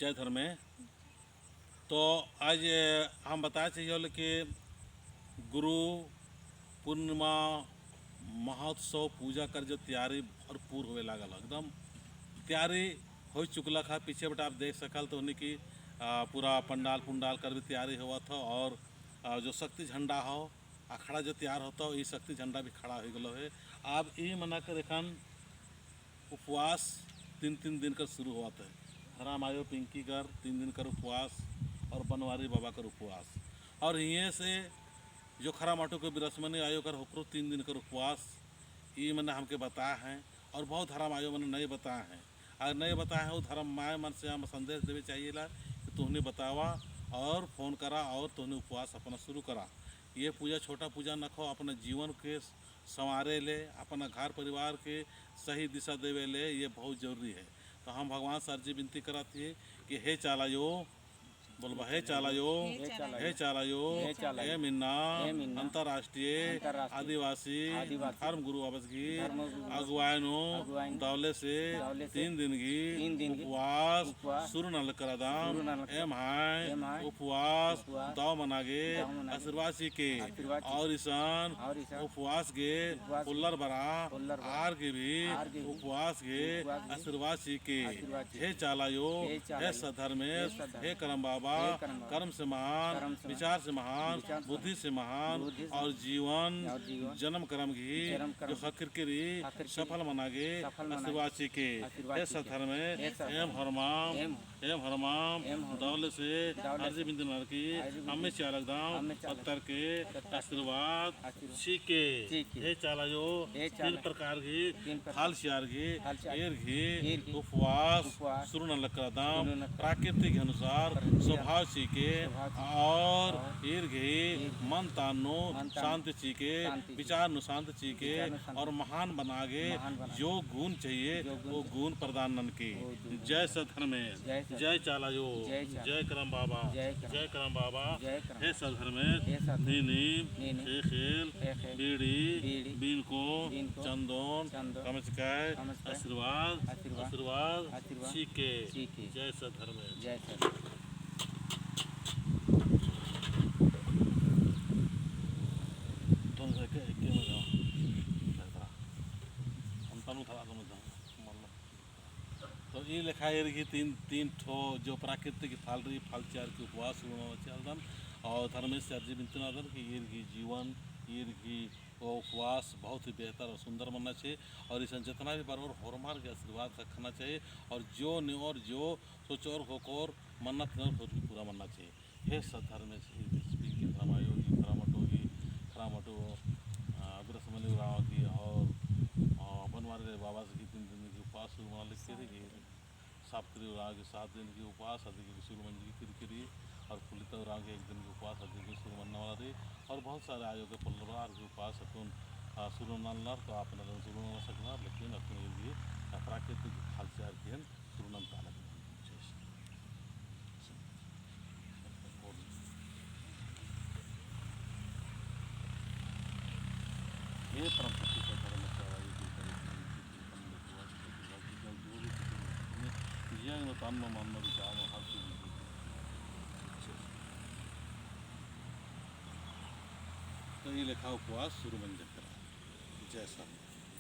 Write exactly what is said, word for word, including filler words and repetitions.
जय धर्मे। तो आज हम बताए चाहिए कि गुरु पूर्णिमा महोत्सव पूजा कर जो तैयारी भरपूर होवे लागल, एकदम तैयारी हो चुकलख। पीछे बटा आप देख सकल तो उन्हीं की, आ, पूरा पंडाल पुंडाल कर भी तैयारी होवत ह और, आ, जो शक्ति झंडा हो अखड़ा जो तैयार होता हो, ई शक्ति झंडा भी खड़ा हो गलो है। अब ई मना कर एखन उपवास तीन तीन दिन कर शुरू होवत है। धरम आयो पिंकी कर तीन दिन कर उपवास और बनवारी बाबा कर उपवास। और हिये से जो खरा माटो के बिरसमनी आयो कर होकरो तीन दिन कर उपवास, ई मने हमके बताए हैं और बहुत धरम आयो मने नहीं बताए हैं। अगर नहीं बताए हैं, वो धरम माय मन से हम संदेश देवे चाहिए ला कि तुहनी बतावा और फोन करा और तुहनी उपवास अपना शुरू करा। ये पूजा छोटा पूजा न खो, अपना जीवन के संवारे ले, अपना घर परिवार के सही दिशा देवे ले, ये बहुत जरूरी है। तो हम भगवान से अर्जी विनती करत ही कि हे चाला आयो, बोलबा, हे चाला आयो, हे चाला आयो, हे चाला आयो, हे चाला आयो, एम इन्ना, एम इन्ना, अंतर्राष्ट्रीय, अंतर्राष्ट्रीय, आदिवासी, आदिवासी, धर्म गुरु बाबस गही, धर्म गुरु बाबस गही, अगुवाई नू, अगुवाई नू, दवले से, दवले से, तीन दिन गही, तीन दिन गही, उपवास, उपवास, शुरू नना लगदम, शुरू नना लगदम, एम्है, एम्है, उपवास, उपवास, दव मना गे, दव मना गे, आशीर्वाद चिके, आशीर्वाद चिके, और इसन, और इसन, उपवास गे, उपवास गे, पोल्लर बरआ, पोल्लर बरआ, आर गे भी, आर गे भी, उपवास गे, उपवास गे, आशीर्वाद चिके। आशीर्वाद चिके। हे चाला आयो, हे चाला आयो, हे सद्धर्मेस, हे सद्धर्मेस, हे करम बाबा, हे करम बाबा, करम से महान, करम से महान, विचार से महान, विचार से महान, बुद्धि से महान, बुद्धि से महान, और जीवन, और जीवन, जनम करम गही, जनम करम जो गही, ख़क्खरकी रई, ख़क्खरकी रई, सफल मना गे, सफल मना गे, आशीर्वाद चिके। आशीर्वाद चिके। हे सद्धर्मेस, हे सद्धर्मेस, एम होरमाम, एम एम होरमाम, एम होरमाम, दवले से, दवले से, अर्जी बिनती ननर की, अर्जी बिनती, हमें चिआ लगदम, हमें चिआ लगदम, पत्तर के, पत्तर के, आशीर्वाद, आशीर्वाद, चिके, चिके। हे चाला आयो, हे चाला आयो, तीन प्रकार की, तीन प्रकार, फल चिअर की, फल चिअर की, ईर की, ईर की, उपवास, उपवास, शुरू नना लगदम, शुरू नना लगदम, प्राकृतिक अनुसार, प्राकृतिक स्वभाव चिके, स्वभाव चिके, और, और, ईर की, ईर की, मन तन नू, मन तन नू, शांति चिके, शांति चिके, विचार नू शांति चिके, विचार नू शांति और चिके, महान बना गे, महान बना गे, जो गुण चाहिए, जो गुण वो चाहिए, गुण प्रदान ननके। वो गुण जय सद्धर्मेस, जय सद्धर्मेस, जय चाला आयो, जय चाला आयो, जय करम बाबा, जय करम, जय करम बाबा, जय करम, हे सद्धर्मेस, हे सद्धर्मेस, नीनिम, नीनिम, ख़ेख़ेल, ख़ेख़ेल, बीड़ी, बीड़ी, बीनको, बीनको, चंदन, चंदन, कमचकय, कमचकय, आशीर्वाद, आशीर्वाद, आशीर्वाद, आशीर्वाद, चिके, चिके। जय सद्धर्मेस। जय सद्धर्मेस। तुम एके, एके में जाओ। हम तनु थला तुम जाओ। मतलब। तो ई लेखा ईर गही तीन, तीन ठो जो प्राकृतिक फल रई, फल चिअर की उपवास शुरू नना चिआ लगदम। और धर्मेस से अर्जी बिनती ननदन कि ईर गही जीवन, ईर गही वो उपवास बहुत ही बेहतर और सुंदर मनना चाहिए। और इसन जितना भी बरओर होरमर गही आशीर्वाद ख़क्खना चाहिए। और जो नेओर जो सोचओर ख़ोख़ोर मन्नत नेओर होरमर पूरा मनना चाहिए। हे सद्धर्मेस, ई बीच बीच के खरामायो की, खरामटो की, खरामटो, आ, बिरसमनी उराँव की और, आ, बनवारी बाबा से की तीन दिन की उपवास शुरू मना लगके रई। सावित्री उराँव की सात दिन की उपवास अदी की शुरू मंजकी किरकिरी और फुलिता उराँव की एक दिन की उपवास अदी की शुरू मन्ना वाला रई। और बहुत सारे आयो के पोल्लर बरआ की उपवास अक्कुन, आ, शुरू ननर तो आपन अक्कुन शुरू नना सकनर, लेकिन अक्कुन ईर गही, आ, प्राकृतिक फल चिअर की शुरू ननता लगी। हे परम शक्ति का धर्म चाला आयो, जो भी जिया नो तन मा मन मा विचार मा हर चीज। तो ई लेखा उपवास शुरू मंजकी रई। जय सर।